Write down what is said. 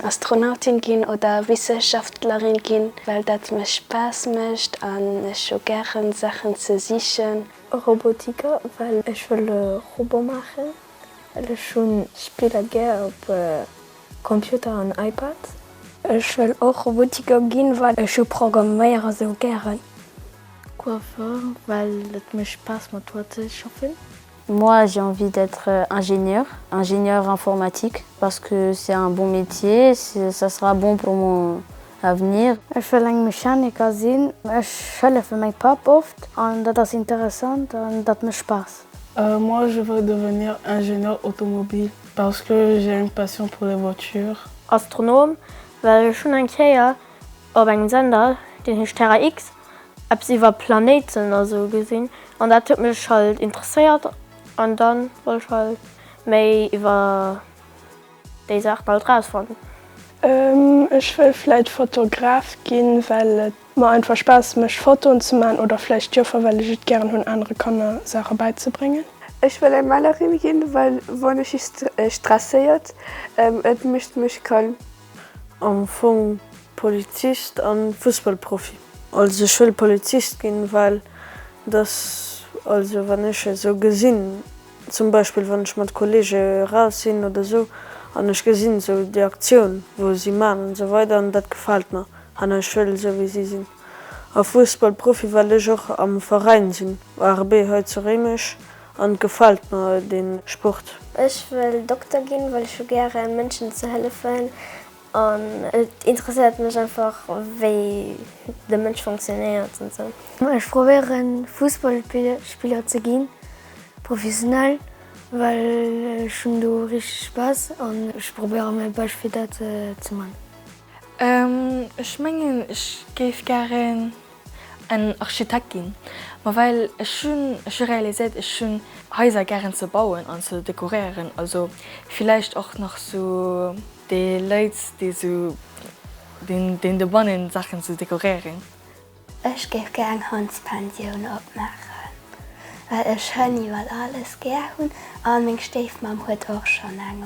Astronautin ginn oder Wisseschaftlerin ginn, well dat mech Spaass mécht an ech hu gären Saachen ze sichen. Robotiker, well ech wëll e Robot maachen, well ech hunn Spiller gär op Computer an iPad. Ech wëll och Robotiker ginn, well ech hu Programméiere sou gären. Coiffeur, well et mécht Spaass mat Hoer ze schaffen. Moi j'ai envie d'être ingénieur, ingénieur informatique parce que c'est un bon métier, ça sera bon pour mon avenir. Ech wëll eng Mechaniker sinn. Ech hëllefe mengem Papp oft an dat ass interessant an dat mécht Spaass. Moi je veux devenir ingénieur automobile parce que j'ai une passion pour les voitures. Astronom, well ech hunn eng Kéier op engem Sender, deen heescht Terra X, eppes iwwer Planéiten a sou gesinn an dat huet mech halt interesséiert an dann wollt ech halt méi iwwer déi Saachen halt rausfannen. Ech wëll vläit Fotograf ginn, well et mer einfach Spaass mécht Fotoen ze man oder vläicht Joffer, well ech et gären hunn anere Kanner Saache bäizebréngen. Ech wëll eng Malerin ginn, well wann ech stresséiert, et mécht mech calm. Am Fong Polizist an Fussballprofi. Also ech wëll Polizist ginn, well dass, also wann ech esou gesinn, zum Beispill wann ech mat Kollege eraus sinn oder esou an ech gesinn esou déi Aktioun wou si man an esou weider an dat gefält mer an ech wëll esou wéi si sinn. A Fussballprofi well ech och am Veräin sinn, ARB hei zu Réimech an et gefält mer dee Sport. Ech wëll Dokter ginn, well ech hu gären Mënschen ze hëllefen an et interesséiert mech einfach wéi de Mënsch funktionéiert an sou. Ech probéieren Fussballspiller ze ginn, professionell, well ech hunn do richteg Spaass an ech probéiere mäi Bescht fir dat ze man. Ech mengen ech géif gären en Architekt ginn, ma well ech hunn ech hu realiséiert ech hunn Haiser gären ze bauen an ze dekoréieren, also villäicht och nach sou déi Léit déi sou deen deen dobannen Saachen ze dekoréieren. Ech géif gär eng Hondspensioun opmaachen, well ech Hënn iwwer alles gär hunn an meng Stéifmamm huet och schonn eng.